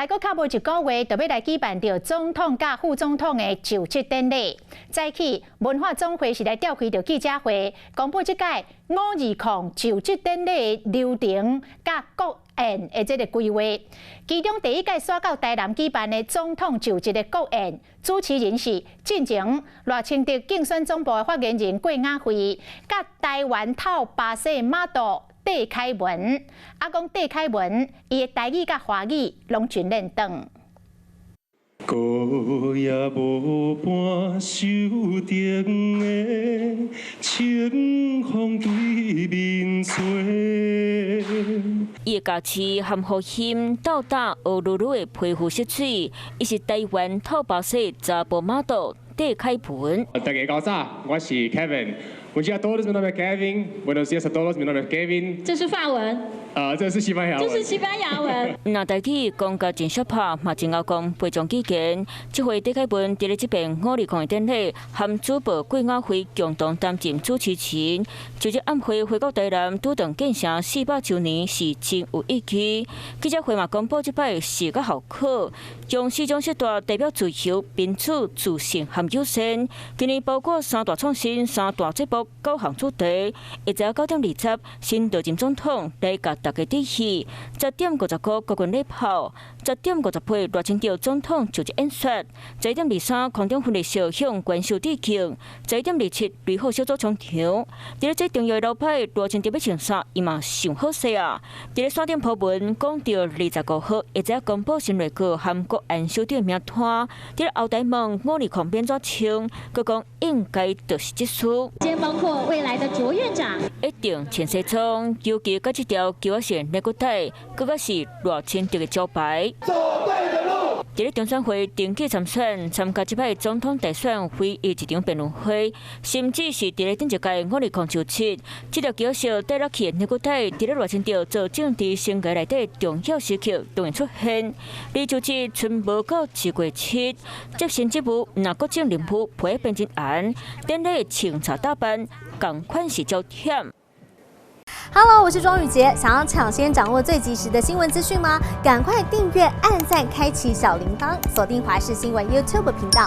來閣較無一個月，就欲來舉辦著總統佮副總統的就職典禮。早起文化總會是來召開著記者會，公布這屆520就職典禮的流程佮國宴的這個規劃。其中第一屆徙到台南舉辦的總統就職的國宴，主持人是進前賴清德競選總部的發言人郭雅慧，佮台灣透巴西 model 戴凱文。啊，講戴凱文，伊的台語佮華語攏真輪轉。孤夜無伴守燈的清風對面吹。伊的家持含予欣鬥膽烏嚕嚕的皮膚色水，伊是台灣透巴西查埔 model 戴凱文。大家早，我是 Kevin。Bom dia a todos, meu nome é Kevin. Buenos días a todos, meu nome é Kevin. 這是法文。啊，這是西班牙文。這是西班牙文。若台語講甲真俗拍，嘛真𠢕講陪從語言。這回戴凱文佇咧這遍520的典禮，含主播郭雅慧共同擔任主持人。就這暗會回到台南，拄頓建成400週年是真有意義。記者會嘛公布這擺視覺效果，將四種色帶代表自由、民主、自信和友善。今年包括三大創新、三大節目、九項主題。下晝9點20，新就任總統來共大家致辭。10點55國軍禮炮，10點50分賴清德總統就職演說。11點23空中婚禮秀向觀眾致敬。11點27雷火小組衝場。佇咧這重要的路牌，賴清德欲穿啥，伊嘛想好勢啊！佇咧山頂鋪文講著25號，會使公布新內閣和國安首長名單。佇咧後台問520欲按怎穿，閣講應該就是這束。今包括未來的卓院長，一定穿西裝，尤其佮這條球仔線領骨帶，閣較是賴清德的招牌。走對的路。佇咧中選會登記參選，參加這擺總統大選唯一一場辯論會，甚至是佇咧頂一屆520就職，這條球仔帶落去的領骨帶，佇咧賴清德做政治生涯內底重要時刻當然出現。離就職賰無夠一月七，接新職務，若國政任務陪變真嚴，典禮清茶打扮，仝款是焦點。 Hello，我是莊宇傑，想要搶先掌握最及時的新聞資訊嗎？趕快訂閱、按讚、開啟小鈴鐺，鎖定華視新聞 YouTube 頻道。